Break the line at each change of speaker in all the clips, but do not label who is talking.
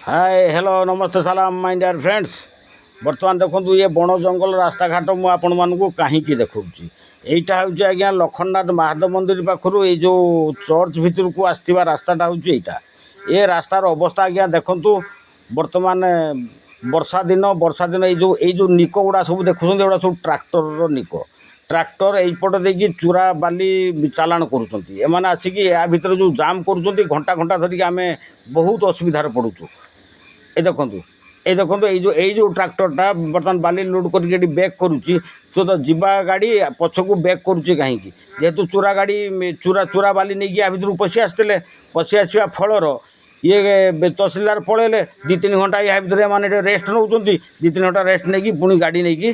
ହାଏ, hello, ନମସ୍ତେ, ସାଲାମ, ମାଇ dear friends. ବର୍ତ୍ତମାନ ଦେଖନ୍ତୁ, ଇଏ ବଣ ଜଙ୍ଗଲ ରାସ୍ତାଘାଟ ମୁଁ ଆପଣମାନଙ୍କୁ କାହିଁକି ଦେଖାଉଛି। ଏଇଟା ହେଉଛି ଆଜ୍ଞା, ଲଖନନାଥ ମହାଦେବ ମନ୍ଦିର ପାଖରୁ ଏଇ ଯେଉଁ ଚର୍ଚ୍ଚ ଭିତରକୁ ଆସିଥିବା ରାସ୍ତାଟା ହେଉଛି ଏଇଟା। ଏ ରାସ୍ତାର ଅବସ୍ଥା ଆଜ୍ଞା ଦେଖନ୍ତୁ। ବର୍ତ୍ତମାନ ବର୍ଷା ଦିନ, ବର୍ଷା ଦିନ ଏଇ ଯେଉଁ ନିକ ଗୁଡ଼ା ସବୁ ଦେଖୁଛନ୍ତି, ଏଗୁଡ଼ା ସବୁ ଟ୍ରାକ୍ଟରର ନିକ। ଟ୍ରାକ୍ଟର ଏଇପଟ ଦେଇକି ଚୋରା ବାଲି ଚାଲାଣ କରୁଛନ୍ତି। ଏମାନେ ଆସିକି ୟା ଭିତରେ ଯେଉଁ ଜାମ୍ କରୁଛନ୍ତି, ଘଣ୍ଟା ଘଣ୍ଟା ଧରିକି ଆମେ ବହୁତ ଅସୁବିଧାରେ ପଡ଼ୁଛୁ। ଏ ଦେଖନ୍ତୁ, ଏଇ ଦେଖନ୍ତୁ, ଏଇ ଯେଉଁ ଟ୍ରାକ୍ଟରଟା ବର୍ତ୍ତମାନ ବାଲି ଲୋଡ଼ କରିକି ଏଠି ବ୍ୟାକ୍ କରୁଛି। ତ ଯିବା ଗାଡ଼ି ପଛକୁ ବ୍ୟାକ୍ କରୁଛି କାହିଁକି? ଯେହେତୁ ଚୋରା ଗାଡ଼ି, ଚୋରା ବାଲି ନେଇକି ୟା ଭିତରକୁ ପଶି ଆସିଥିଲେ। ପଶି ଆସିବା ଫଳର ଇଏ ତହସିଲଦାର ପଳେଇଲେ। 2-3 ଘଣ୍ଟା ୟା ଭିତରେ ଏମାନେ ଏଠି ରେଷ୍ଟ ନେଉଛନ୍ତି। 2-3 ଘଣ୍ଟା ରେଷ୍ଟ ନେଇକି ପୁଣି ଗାଡ଼ି ନେଇକି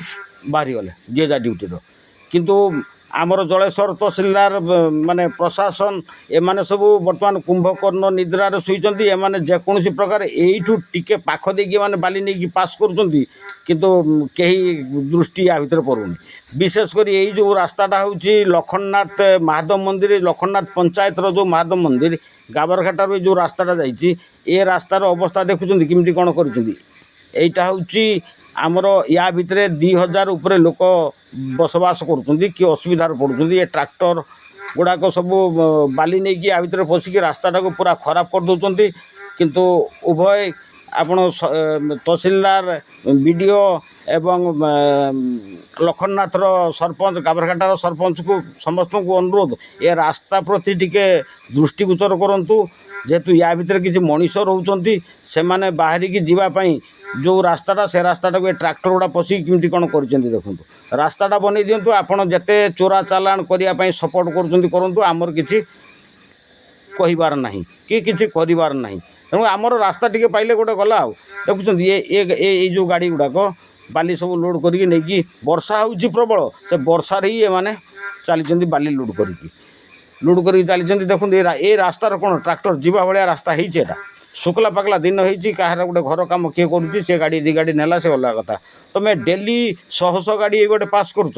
ବାହାରିଗଲେ ଯିଏ ଯାହା ଡ୍ୟୁଟିର। କିନ୍ତୁ ଆମର ଜଳେଶ୍ୱର ତହସିଲଦାର, ମାନେ ପ୍ରଶାସନ, ଏମାନେ ସବୁ ବର୍ତ୍ତମାନ କୁମ୍ଭକର୍ଣ୍ଣ ନିଦ୍ରାରେ ଶୋଇଛନ୍ତି। ଏମାନେ ଯେକୌଣସି ପ୍ରକାର ଏଇଠୁ ଟିକେ ପାଖ ଦେଇକି ଏମାନେ ବାଲି ନେଇକି ପାସ୍ କରୁଛନ୍ତି, କିନ୍ତୁ କେହି ଦୃଷ୍ଟି ୟା ଭିତରେ ପଡ଼ୁନି। ବିଶେଷ କରି ଏଇ ଯେଉଁ ରାସ୍ତାଟା ହେଉଛି ଲଖନନାଥ ମହାଦେବ ମନ୍ଦିର, ଲଖନନାଥ ପଞ୍ଚାୟତର ଯେଉଁ ମହାଦେବ ମନ୍ଦିର, ଗାବରଘାଟାରୁ ଏଇ ଯେଉଁ ରାସ୍ତାଟା ଯାଇଛି, ଏ ରାସ୍ତାର ଅବସ୍ଥା ଦେଖୁଛନ୍ତି କେମିତି କ'ଣ କରିଛନ୍ତି। ଏଇଟା ହେଉଛି ଆମର, ୟା ଭିତରେ 2000 ଉପରେ ଲୋକ ବସବାସ କରୁଛନ୍ତି। କି ଅସୁବିଧାରେ ପଡ଼ୁଛନ୍ତି! ଏ ଟ୍ରାକ୍ଟର ଗୁଡ଼ାକ ସବୁ ବାଲି ନେଇକି ୟା ଭିତରେ ପଶିକି ରାସ୍ତାଟାକୁ ପୁରା ଖରାପ କରିଦେଉଛନ୍ତି। କିନ୍ତୁ ଉଭୟ ଆପଣ ତହସିଲଦାର, ବିଡ଼ିଓ ଏବଂ ଲଖନନାଥର ସରପଞ୍ଚ, ଗାବରଘାଟାର ସରପଞ୍ଚକୁ, ସମସ୍ତଙ୍କୁ ଅନୁରୋଧ, ଏ ରାସ୍ତା ପ୍ରତି ଟିକେ ଦୃଷ୍ଟିଗୋଚର କରନ୍ତୁ। ଯେହେତୁ ୟା ଭିତରେ କିଛି ମଣିଷ ରହୁଛନ୍ତି, ସେମାନେ ବାହାରିକି ଯିବା ପାଇଁ ଯେଉଁ ରାସ୍ତାଟା, ସେ ରାସ୍ତାଟାକୁ ଏ ଟ୍ରାକ୍ଟର ଗୁଡ଼ା ପଶିକି କେମିତି କ'ଣ କରିଛନ୍ତି ଦେଖନ୍ତୁ। ରାସ୍ତାଟା ବନେଇ ଦିଅନ୍ତୁ। ଆପଣ ଯେତେ ଚୋରା ଚାଲାଣ କରିବା ପାଇଁ ସପୋର୍ଟ କରୁଛନ୍ତି କରନ୍ତୁ, ଆମର କିଛି କହିବାର ନାହିଁ କି କିଛି କରିବାର ନାହିଁ। ତେଣୁ ଆମର ରାସ୍ତା ଟିକେ ପାଇଲେ ଗୋଟେ ଗଲା। ଆଉ ଦେଖୁଛନ୍ତି, ଏ ଏ ଏଇ ଯେଉଁ ଗାଡ଼ି ଗୁଡ଼ାକ ବାଲି ସବୁ ଲୋଡ଼ କରିକି ନେଇକି, ବର୍ଷା ହେଉଛି ପ୍ରବଳ, ସେ ବର୍ଷାରେ ହିଁ ଏମାନେ ଚାଲିଛନ୍ତି, ବାଲି ଲୋଡ଼ କରିକି ଚାଲିଛନ୍ତି। ଦେଖନ୍ତୁ, ଏ ରାସ୍ତାର କ'ଣ ଟ୍ରାକ୍ଟର ଯିବା ଭଳିଆ ରାସ୍ତା ହେଇଛି? ଏଇଟା ଶୁଖିଲା ପାକଲା ଦିନ ହେଇଛି, କାହାର ଗୋଟେ ଘର କାମ କିଏ କରୁଛି, ସେ ଗାଡ଼ି ଦୁଇ ଗାଡ଼ି ନେଲା, ସେ ଅଲଗା କଥା। ତୁମେ ଡେଲି ଶହ ଶହ ଗାଡ଼ି ଏଇ ଗୋଟେ ପାସ୍ କରୁଛ,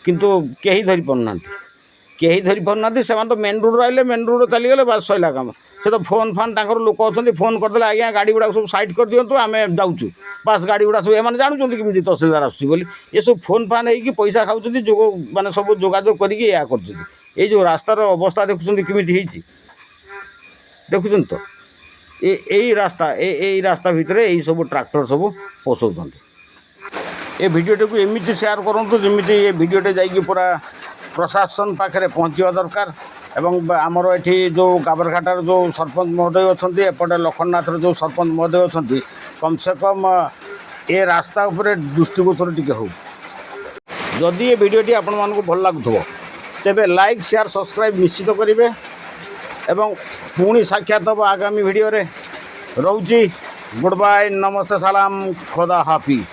କିନ୍ତୁ କେହି ଧରି ପାରୁନାହାନ୍ତି, କେହି ଧରି ପାରୁନାହାନ୍ତି। ସେମାନେ ତ ମେନ୍ ରୋଡ଼ରୁ ଆଇଲେ, ମେନ୍ ରୋଡ଼ରେ ଚାଲିଗଲେ, ବାସ୍ ସଇଲା କାମ। ସେ ତ ଫୋନ୍ ଫାନ୍ ତାଙ୍କର ଲୋକ ଅଛନ୍ତି, ଫୋନ୍ କରିଦେଲେ, "ଆଜ୍ଞା, ଗାଡ଼ି ଗୁଡ଼ାକ ସବୁ ସାଇଡ଼୍ କରିଦିଅନ୍ତୁ, ଆମେ ଯାଉଛୁ।" ବାସ୍, ଗାଡ଼ି ଗୁଡ଼ା ସବୁ ଏମାନେ ଜାଣୁଛନ୍ତି କେମିତି ତହସିଲଦାର ଆସୁଛି ବୋଲି। ଏସବୁ ଫୋନ୍ ଫାନ୍ ହେଇକି ପଇସା ଖାଉଛନ୍ତି, ଯୋଗ ମାନେ ସବୁ ଯୋଗାଯୋଗ କରିକି ଏହା କରୁଛନ୍ତି। ଏଇ ଯେଉଁ ରାସ୍ତାର ଅବସ୍ଥା ଦେଖୁଛନ୍ତି କେମିତି ହେଇଛି, ଦେଖୁଛନ୍ତି ତ? ଏ ଏଇ ରାସ୍ତା, ଏଇ ରାସ୍ତା ଭିତରେ ଏଇ ସବୁ ଟ୍ରାକ୍ଟର ସବୁ ପଶଉଛନ୍ତି। ଏ ଭିଡ଼ିଓଟିକୁ ଏମିତି ସେୟାର କରନ୍ତୁ, ଯେମିତି ଏ ଭିଡ଼ିଓଟି ଯାଇକି ପୁରା ପ୍ରଶାସନ ପାଖରେ ପହଞ୍ଚିବା ଦରକାର। ଏବଂ ଆମର ଏଠି ଯେଉଁ ଗାବରଘାଟାର ଯେଉଁ ସରପଞ୍ଚ ମହୋଦୟ ଅଛନ୍ତି, ଏପଟେ ଲଖନନାଥର ଯେଉଁ ସରପଞ୍ଚ ମହୋଦୟ ଅଛନ୍ତି, କମ୍ ସେ କମ୍ ଏ ରାସ୍ତା ଉପରେ ଦୃଷ୍ଟିଗୋଚର ଟିକେ ହେଉ। ଯଦି ଏ ଭିଡ଼ିଓଟି ଆପଣମାନଙ୍କୁ ଭଲ ଲାଗୁଥିବ, ତେବେ ଲାଇକ୍, ସେୟାର, ସବସ୍କ୍ରାଇବ୍ ନିଶ୍ଚିତ କରିବେ ଏବଂ ପୁଣି ସାକ୍ଷାତ ହେବ ଆଗାମୀ ଭିଡ଼ିଓରେ। ରହୁଛି, ଗୁଡ଼୍ ବାଏ, ନମସ୍ତେ, ସାଲାମ, ଖୋଦା ହାଫିଜ।